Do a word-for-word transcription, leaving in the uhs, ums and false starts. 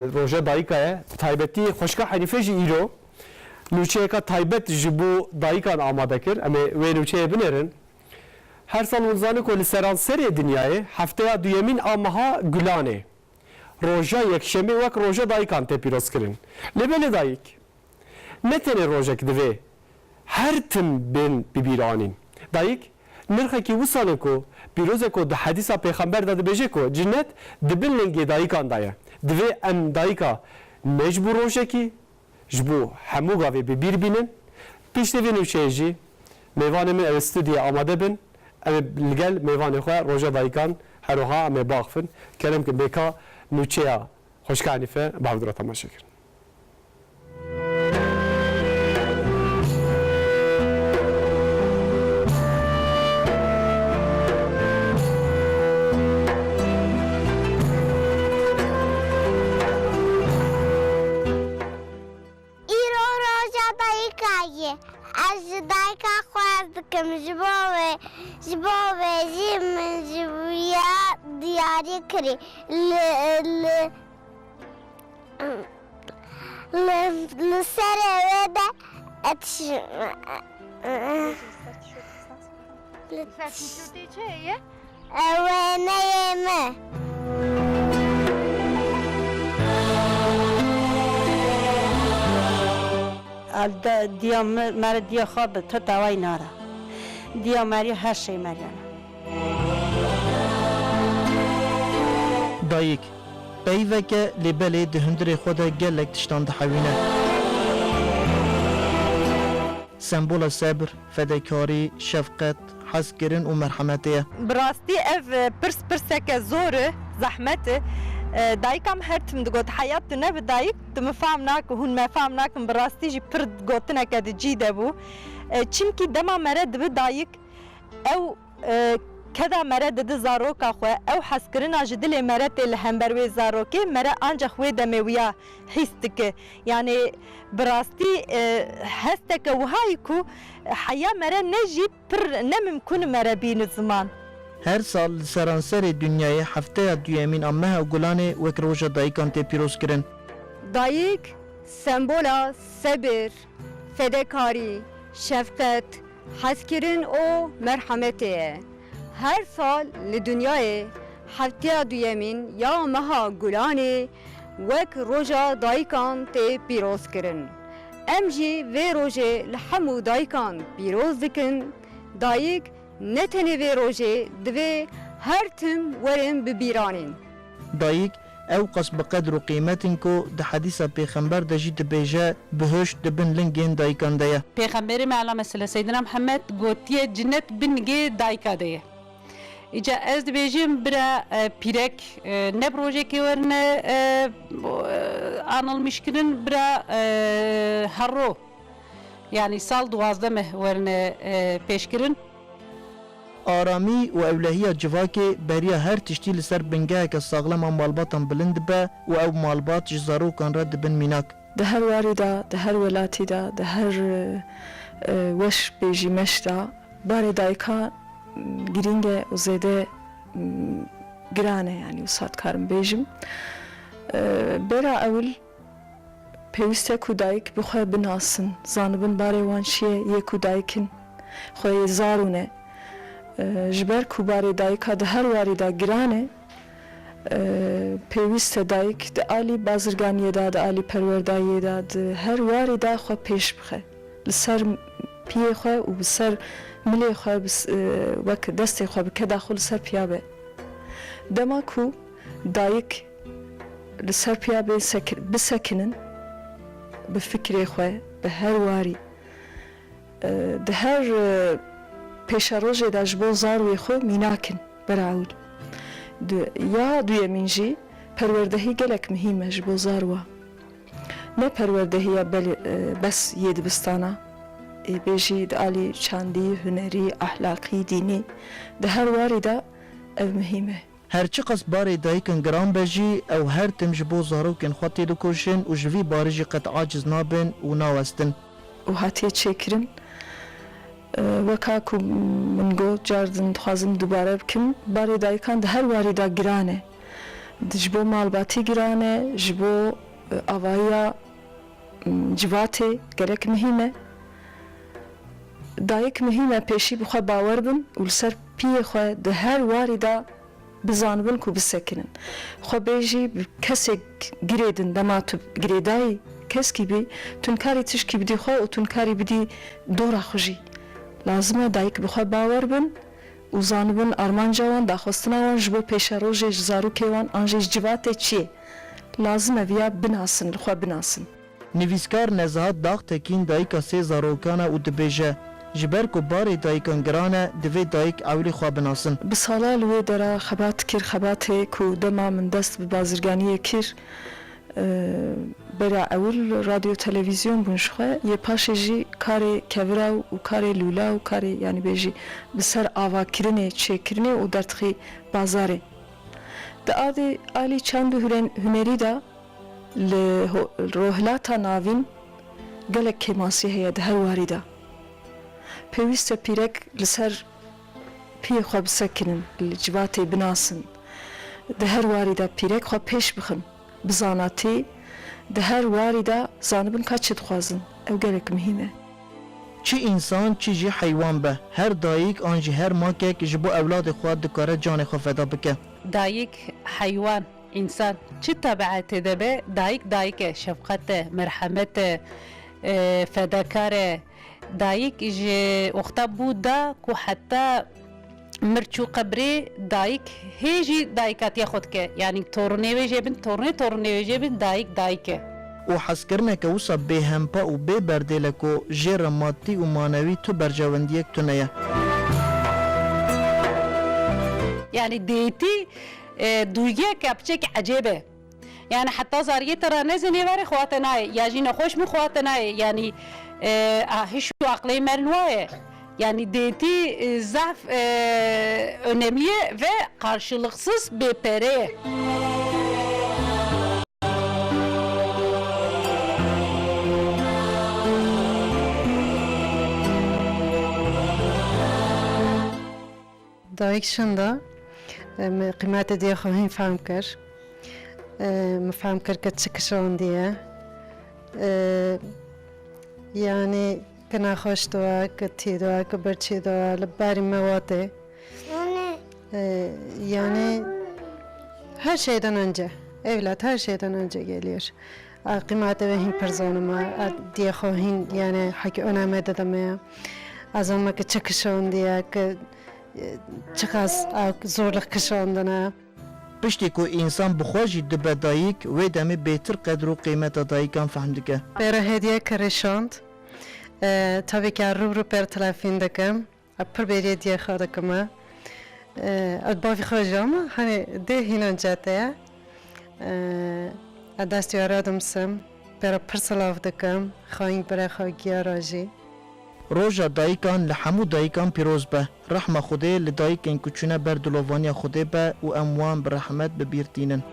Roja Dayika ye. Bi taybetî xweşka Henîfe jî îro nûçeyeka taybet ji bo dayikan amade kir. Em ê wê nûçeyê binêrin. Her sal hûn dizanin ku li seranserê dinyayê hefteya duyemîn a meha Gulanê, roja yekşemê wek roja dayikan tê pîrozkirin. Lê belê dayik, ne tenê rojek divê her tim bên bibîranîn. Dayik, nirxekî wisan e ku pîroz e ku di hedîsa Pêxember de dibêje ku cinet di bin lingê dayikan de ye. Divê em dayika ne ji bo rojekî, ji bo hemû gavê bi bîr bînin. Piştî vê nûçeyê jî mêvanê min ew ê stûdyoyê amade bin. Em ê li gel mêvanê xwe roja dayikan her wiha em ê biaxifin. Kerem kin bêka nûçeya xweşka Henîfe bi hevdira temaşe kirin. Îro roja dayika ye. Ez ji dayika xwe hez dikim. Ji bo wê, ji bo wê jî min ji wî ya diyarî kirî. Li, li, li, li serê wê de etiş-, Li tiştê çi heye? Ew wêneyê me. El de diya me, mere diya xwe bi tu teway nara. Diya meriya her şey meriya ne. Dayik, peyveke lê belê di hundirê xwe de gelek tiştan dihewîne. Sembola sebir, fedekarî, şefqet, hezkirin û merhemetê ye. Bi rastî ev, e, pirs pirseke zor e, zehmet e. E, dayika min her tim digot, "Heyat tu nebi dayik, tu min fehm nake, hûn me fehm nakin." Bi rastî jî pir gotineke di cî de bû. E, çimkî dema mere dibi dayik, ew, e, keda mere didi zaroka xwe, ew hezkirina ji dilê mere tê li hember wê zarokê, mere ancax wê demê wiya hîs dike. Yanî bi rastî, e, hesteke wiha ye ku heya mere ne jî pir ne mimkun e mere bîne ziman. Her sal li seranserê dinyayê hefteya duyemîn a meha Gulanê wek Roja Dayikan tê pîrozkirin. Dayik sembola sebir, fedekarî, şefqet, hezkirin û merhemetê ye. Her sal li dinyayê hefteya duyemîn ya meha Gulanê wek Roja Dayikan tê pîrozkirin. Em jî vê rojê li hemû dayikan pîroz dikin. Dayik ne tenê vê rojê, divê her tim werin bibîranîn. Dayik ew qas bi qedr û qîmet in ku di hedîsa Pêxember de jî dibêje, bihişt di bin lingên dayikan de ye. Pêxemberê me elame sile Seydina Mihemed gotiye, cinet bin lingê dayika de ye. Îca ez dibêjim bira, e, pîrek, e, ne bi rojekê werine, e, e, anilmişkirin bira, e, herro. Yanî sal duwazdeh meh werine, e, pêşkirin. Aramî û ewlehiya civakê beriya her tiştî li ser bingeheke saxlem a malbatan bilind dibe û ew malbat ji zarokan re dibin mînak. Di her warî de, di her welatî de, di her, e, weş bêjî meş de barê dayika girîng e û zêde, m, giran e, yanî wisa dikarim bêjim. E, bera ewil pêwîst e ku dayik bi xwe binasin, zanibin barê wan çi ye, yê ku dayik in, xwe yê zarû ne. E, ji ber ku barê dayika di her warî de giran e, e, pêwîst e dayik di alî bazirganiyê de, di alî perwerdayiyê de, di her warî de xwe pêş bixe. Li ser piyê xwe û bi ser milê xwe, bi s-, e, wek destê xwe bi keda xwe li ser piya be. Dema ku dayik li ser piya bê sek-, bisekinin, bi fikrê xwe, bi her warî, e, di her, e, pêşerojê de ji bo zarwê xwe mînak in, bera ewil. Du-, ya duyemîn jî perwerdehî gelek mihîm e ji bo zarwa. Ne perwerdehiya bel-, e, bes yê dibistana, ê bêjî di alî çandî, hunerî, ehlaqî, dînî, di her warî de ev mihîm e. Her çiqas barê dayikin giran be jî, ew her tim ji bo zarokên xwe têdikoşin û ji vî barê jî qet aciz nabin û nawestin. Û hatiye çêkirin, e, weka ku min got, car din dixwazim dubare bikim, barê dayikan di her warî de giran e. Ji bo malbatî giran e, ji bo, e, avahiya, m, civatê gelek muhîm e. Dayik muhîm e, pêşî bi xwe bawer bin û li ser piyê xwe di her warî de bizanibin ku bisekinin. Xwe bê jî bi kesek girêdin, dema tu girêdayî keskî bî, tu nikarî tişkî bidî xwe û tu nikarî bidî dora xwe jî. Lazim e dayik bi xwe bawer bin û zanibin armanca wan, daxwestina wan ji bo pêşerojê ji zarokê wan an jî ji civatê çi ye. Lazim e viya binasin, li xwe binasin. Nivîskar Nezihat Dagtekîn dayika sê zarokan e û dibêje, ji ber ku barê dayikan giran e, divê dayik ewilî xwe binasin. Bi sala li wê dera xebat kir, xebatê ku dema min dest bi bazirganiyê kir, e, bera ewil radyo televîzyon bûn ji xwe, yê paşê jî karê kevira û karê lûla û karê, yanî bêjî, bi ser avakirinê, çêkirinê û dertixî bazarê. Di adê alî çand û huren-, hunerî de li ho-, Rohilata Navîn gelek kêmasî heye di her warî de. Pêwîst e pîrek li ser piyê xwe bisekinin, li civatê binasin. Di her warî de pîrek xwe pêş bixin. Bi zanatî, di her warî de zanibin ka çi dixwazin. Ew gelek muhîm e. Çi însan, çi jî heywan be, her dayik an jî her makek ji bo ewladê xwe dikare canê xwe feda bike. Dayik, heywan, însan, çi tebietê de be, dayik dayik e, şefqet e, merhemet e, e, fedakar e. Dayik ji wexta bû da ku heta mir çû qebrê, dayik hê jî dayikatiya xwe dike. Yanî torunê wê jê bin, torunê torunê wê jê bin, dayik dayik e. Û hezkirineke wisa bêhempa û bê berdêl e ku jê re madî û manewî tu berjewendiyek tune ye. Yanî dêtî, e, duygiyeke piçekî ecêb e. Yani heta zariyê te ra nezê nêverê xwe te nayê, ya jî nexweş min xwe te nayê. Yani, e, a, hiş û aqlê mer li wa ye. Yani dêtî, e, zehf, e, önemli ye ve karşılıksız bêpere ye. Dayik şinda, e, min qîmetê diyê xwe hîn fehm kir. E, min fehm kir ke çi kişandiye. E, yanî ke nexweş diwe, ke tî diwe, ke birçî diwe, li berî me watê. E, yanî her şeyden önce, evlat her şeyden önce geliyor. A, qîmetê wê hîn pir zanim e. A, diyê xwe hîn, yani, hekî önemê didime. Ez zanim ke çi kişandiye, ke, e, çiqas a zorluk kişandine. Piştî ku însan bi xwe jî dibe dayik, wê demê bêtir qedr û qîmeta dayikan fehm dike. Pêra hêdiyê ke rêşand, e, tabii ki rû bi rû pêra telefîn dikim. Ez pir bêriya diyê xwe dikim. E, ez bavî xwe jî ama, hani, dê hînan cete ye. E, ez destê wê re dimsim, pê re pir silav dikim, xayîn birê xwe giya re jî. Roja dayikan li hemû dayikan pîroz be. Rehma Xwedê li dayikên ku çûne ber dilovaniya Xwedê be û em wan bi rehmet bi bîr tînin.